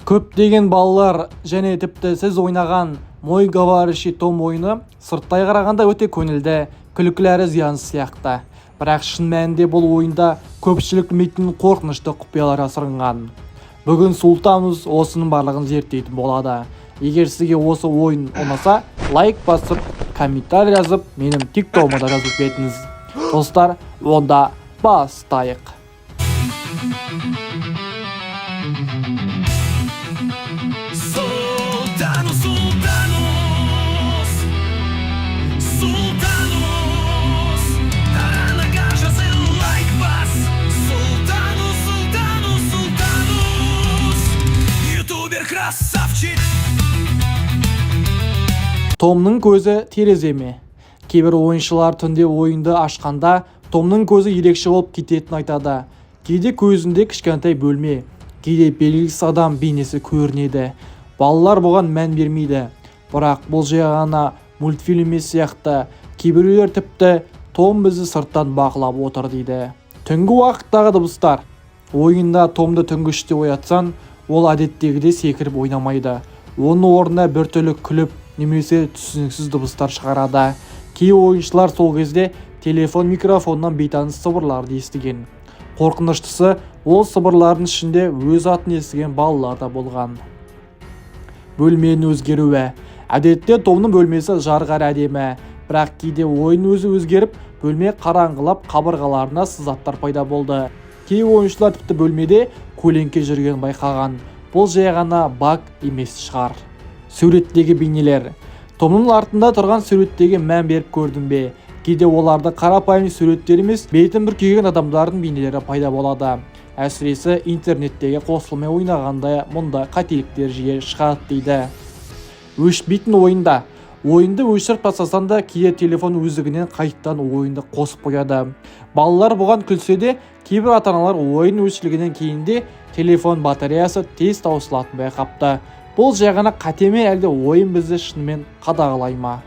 Көптеген балалар және тіпті сіз ойнаған «Мой говорящий Том» ойыны сырттай қарағанда өте көңілді, күлкілі әрі зиянсыз сияқты. Бірақ шын мәнінде бұл ойында көпшілік білмейтін қорқынышты құпиялар жасырынған. Бүгін Сұлтанымыз осының барлығын зерттейтін болады. Егер сізге осы ойын ұнаса, лайк басып, комментарий жазып, менің тиктогыма да жазылып кетіңіз. Достар, онда бастайық. Султанус, Султанус, Султанус, Таранаға жазыл лайк бас. Султанус, Султанус, Султанус, ютубер красавчик. Томның көзі терезе ме? Кейбір ойыншылар түнде ойынды ашқанда Томның көзі ерекше болып кететінін айтады. Кейде көзінде кішкентай бөлме, кейде белгісіз адам бейнесі көрінеді. Балалар бұған мән бермейді. Бірақ бұл жай ғана мультфильм емес сияқты. Кейбіреулер тіпті «Том бізді сырттан бақылап отыр» дейді. Түнгі уақыттағы дыбыстар. Ойында Томды түнгі 3-те оятсаң, ол әдеттегідей секіріп ойнамайды. Оның орнына біртүрлі күліп немесе түсініксіз дыбыстар шығарады. Кей ойыншылар сол кезде телефон микрофонынан бейтаныс сыбырларды естіген. Қорқыныштысы, ол сыбырлардың ішінде өз атын естіген балалар да болған. Бөлменің өзгеруі. Әдетте Томның бөлмесі жарық әрі әдемі. Бірақ кейде ойын өзі өзгеріп, бөлме қараңғылап, қабырғаларына сызаттар пайда болды. Кей ойыншылар тіпті бөлмеде көлеңке жүргенін байқаған. Бұл жай ғана баг емес шығар. Суреттегі бейнелер. Томның артында тұрған суреттерге мән беріп көрдің бе? Кейде оларды қарапайым суреттер емес, бетін бүркеген адамдардың бейнелері пайда болады. Әсіресе интернеттегі қосылмай ойнағанда мұндай қателіктер жиі шығады дейді. Өшпейтін ойында. Ойынды өшіріп тастасаң да, кейде телефон өздігінен қайтадан ойынды қосып қояды. Балалар бұған күлсе де, кейбір ата-аналар ойын өшірілгеннен кейін де телефон батареясы тез таусылатынын байқапты. Бұл жай ғана қате ме, әлде ойын бізді шынымен қадағалай ма?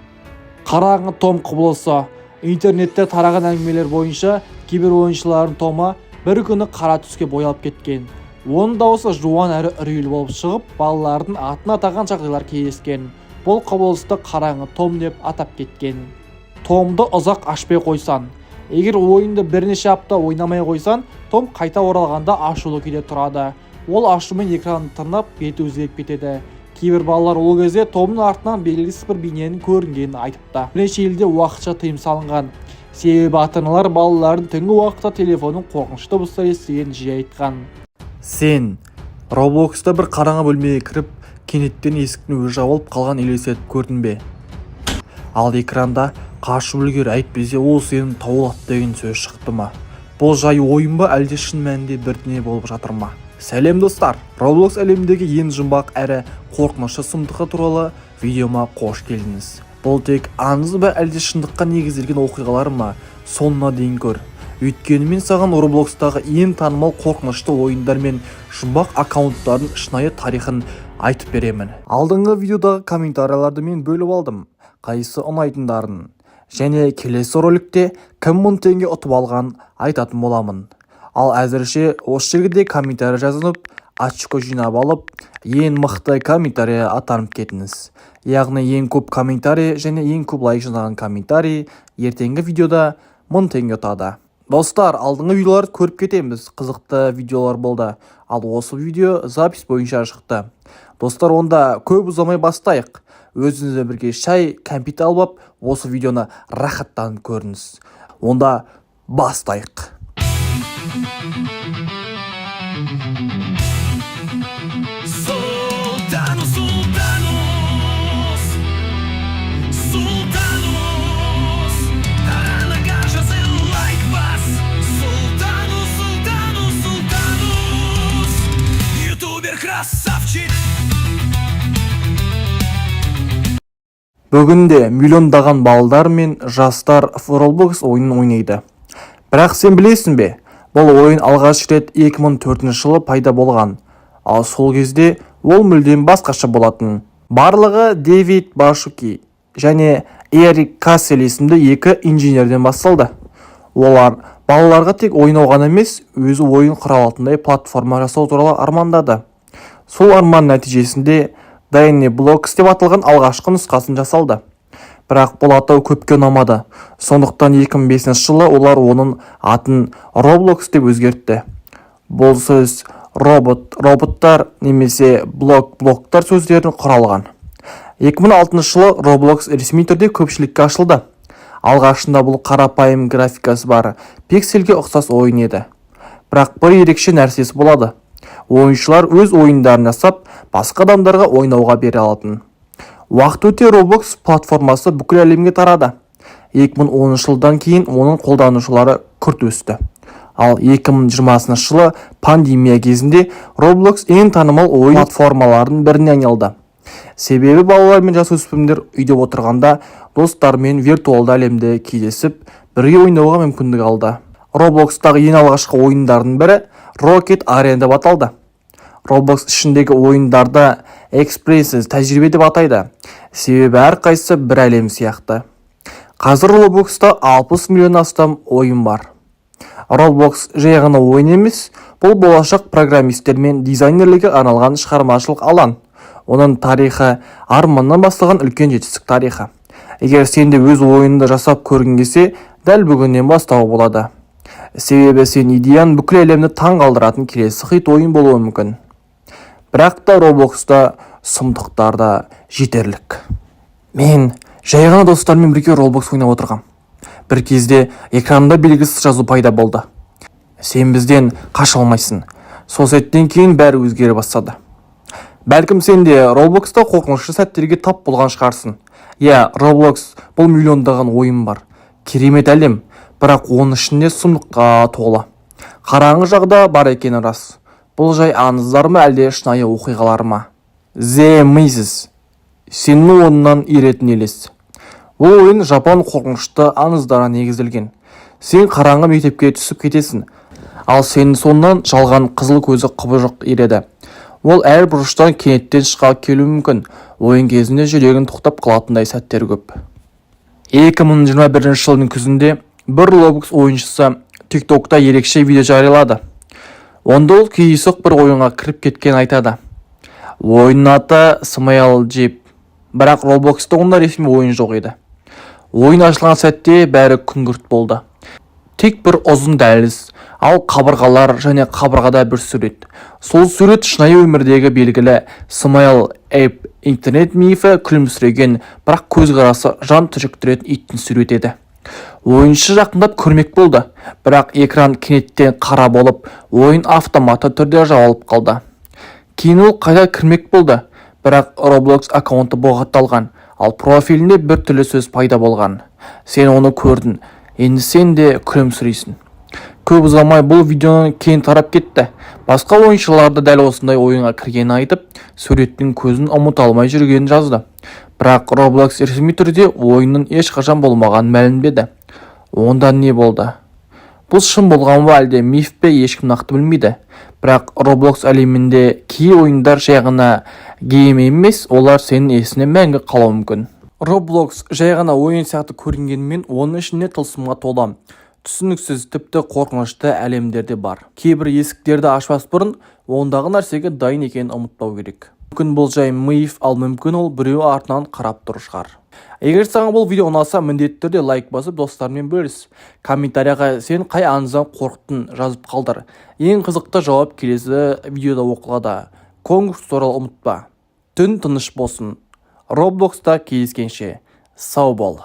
Қараңғы Том құбылысы. Интернетте тараған әңгімелер бойынша, кейбір ойыншылардың Томы бір күні қара түске боялып кеткен. Оның дауысы жуан әрі үрейлі болып шығып, балалардың атын атаған жағдайлар кездескен. Бұл құбылысты қараңғы Том деп атап кеткен. Томды ұзақ ашпай қойсаң. Егер ойынды бірнеше апта ойнамай қойсаң, Том қайта оралғанда ашулы күйде тұрады. Ол ашумен экранды тырнап, беті өзгеріп кетеді. Кейбір балалар ол кезде Томның артынан белгісіз бір бейненің көрінгенін айтыпты. Бірнеше елде уақытша тыйым салынған. Себебі ата-аналар балалардың түнгі уақытта телефонның қорқынышты дыбыстар естігенін жиі айтқан. Сен Роблокста бір қараңғы бөлмеге кіріп, кенеттен есіктің өзі жабылып қалған елестетіп көрдің бе? Ал экранда «Қашып үлгер, әйтпесе ол сені тауып алады» деген сөз шықты ма? Бұл жай ойын ба, әлде шын мәнінде бірдеңе болып жатыр ма? Сәлем, достар! Roblox әлеміндегі ең жұмбақ әрі қорқынышты сұмдықтар туралы видеома қош келдіңіз. Бұл тек аңыз ба, әлде шындыққа негізделген оқиғалар ма? Соңына дейін көр. Өйткені мен саған Роблокстағы ең танымал қорқынышты ойындар мен жұмбақ аккаунттардың шынайы тарихын айтып беремін. Алдыңғы видеодағы комментарияларды мен бөліп алдым, қайсы ұнайтындарын. Және келесі роликте кім 1000 теңге ұтып алған айтатын боламын. Ал әзірше осы жерге де комментарий жазынып, очко жинап алып, ең мықты комментарий атанып кетіңіз. Яғни ең көп комментарий және ең көп лайк жинаған комментарий ертеңгі видеода 1000 теңге ұтады. Достар, алдыңғы видеоларды көріп кетеміз, қызықты видеолар болды. Ал осы видео запись бойынша шықты. Достар, онда көп ұзамай бастайық. Өзіңізбен бірге шай, кәмпит алып алып, осы видеоны рахаттанып көріңіз. Онда бастайық. Султанус, Султанус, Султанус, Таранаға жазыл лайк бас. Султанус, Султанус, Султанус, ютубер красавчик. Бүгінде миллиондаған балдар мен жастар Roblox ойынын ойнайды. Бірақ сен білесің бе, бұл ойын алғаш рет 2004 жылы пайда болған. Ал сол кезде ол мүлдем басқаша болатын. Барлығы Дэвид Башуки және Эрик Кассель есімді екі инженерден басталды. Олар балаларға тек ойнау ғана емес, өзі ойын құра алатындай платформа жасау туралы армандады. Сол арман нәтижесінде Dyna Blocks деп аталған алғашқы нұсқасын жасалды. Бірақ бұл атау көпке ұнамады. Сондықтан 2005 жылы олар оның атын Roblox деп өзгертті. Бұл сөз робот, роботтар немесе блок, блоктар сөздерінен құралған. 2006 жылы Roblox ресми түрде көпшілікке ашылды. Алғашында бұл қарапайым графикасы бар пиксельге ұқсас ойын еді. Бірақ бір ерекше нәрсесі болады. Ойыншылар өз ойындарын жасап, басқа адамдарға ойнауға бере алатын. Уақыт өте Roblox платформасы бүкіл әлемге тарады. 2010 жылдан кейін оның қолданушылары күрт өсті. Ал 2020 жылы пандемия кезінде Roblox ең танымал ойын платформаларының біріне айналды. Себебі балалар мен жасөспірімдер үйде отырғанда достарымен виртуалды әлемде кездесіп, бірге ойнауға мүмкіндік алды. Robloxтағы ең алғашқы ойындардың бірі Rocket Arena деп аталды. Roblox ішіндегі ойындарды experience, тәжірибе деп атайды. Себебі әрқайсысы бір әлем сияқты. Қазір Robloxта 60 миллион астам ойын бар. Roblox жай ғана ойын емес, бұл болашақ программисттер мен дизайнерлерге арналған шығармашылық алаң. Оның тарихы арманнан басталған үлкен жетістік тарихы. Егер сен де өз ойыныңды жасап көргің келсе, дәл бүгіннен бастауға болады. Себебі сен идеяң бүкіл әлемді таң қалдыратын келесі хит ойын болуы мүмкін. Бірақ та Robloxта сұмдықтар да жетерлік. Мен жай ғана достарыммен бірге Roblox ойнап отырғам. Бір кезде экранда белгісіз жазу пайда болды. «Сен бізден қаша алмайсың». Сол сәттен кейін бәрі өзгере бастады. Бәлкім, сен де Robloxта қорқынышты сәттерге тап болған шығарсың. Иә, Roblox бұл миллиондаған ойын бар керемет әлем, бірақ оның ішінде сұмдыққа толы. Қараңғы жағы да бар екені рас. Бұл жай аңыздар ма, әлде шынайы оқиғалар ма? The Maze, сенің орнынан еретін елес. Бұл ойын жапон қорқынышты аңыздарына негізделген. Сен қараңғы мектепке түсіп кетесің, ал сенің соңынан жалған қызыл көзі құбыжық ереді. Ол әр бұрыштан кенеттен шыға келуі мүмкін. Ойын кезінде жүрегің тоқтап қалатындай сәттер көп. 2021 жылдың күзінде бір Roblox ойыншысы TikTokта ерекше видео жариялады. Онда ол кездейсоқ бір ойынға кіріп кеткенін айтады. Ойынның аты Smile Jeep, бірақ Robloxта ондай ресми ойын жоқ еді. Ойын ашылған сәтте бәрі күңгірт болды. Тек бір ұзын дәліз, ал қабырғалар және қабырғада бір сурет. Сол сурет шынайы өмірдегі белгілі Smile Ape интернет мифі, күлімсіреген, бірақ көзқарасы жан түршіктіретін иттің суреті еді. Ойыншы жақындап көрмек болды, бірақ экран кенеттен қара болып, ойын автоматты түрде жабылып қалды. Кейін ол қайта кірмек болды, бірақ Roblox аккаунты бұғатталған, ал профилінде бір түрлі сөз пайда болған: «Сен оны көрдің, енді сен де күлімсірейсің». Көп ұзамай бұл видеоны кең тарап кетті. Басқа ойыншылар да дәл осындай ойынға кіргенін айтып, суреттің көзін ұмыта алмай жүргенін жазды. Бірақ Roblox ресми түрде ойынның ешқашан болмағанын мәлімдеді. Онда не болды? Бұл шын болған ба, әлде миф пе, ешкім нақты білмейді. Бірақ Roblox әлемінде кей ойындар жай ғана гейм емес, олар сенің есіңде мәңгі қалуы мүмкін. Roblox жай ғана ойын сияқты көрінгенімен, оның ішінде тылсымға толы, түсініксіз, тіпті қорқынышты әлемдер де бар. Кейбір есіктерді ашпас бұрын ондағы нәрсеге дайын екенін ұмытпау керек. Мүмкін, бұл жай миф, ал мүмкін, ол біреу артынан қарап тұр шығар. Егер саған бұл видео ұнаса, міндетті түрде лайк басып, достарыңмен бөліс. Комментарияға сен қай аңыздан қорықтың, жазып қалдыр. Ең қызықты жауап келесі видеода оқылады. Конкурс туралы ұмытпа. Түн тыныш болсын. Роблокста кездескенше, сау бол.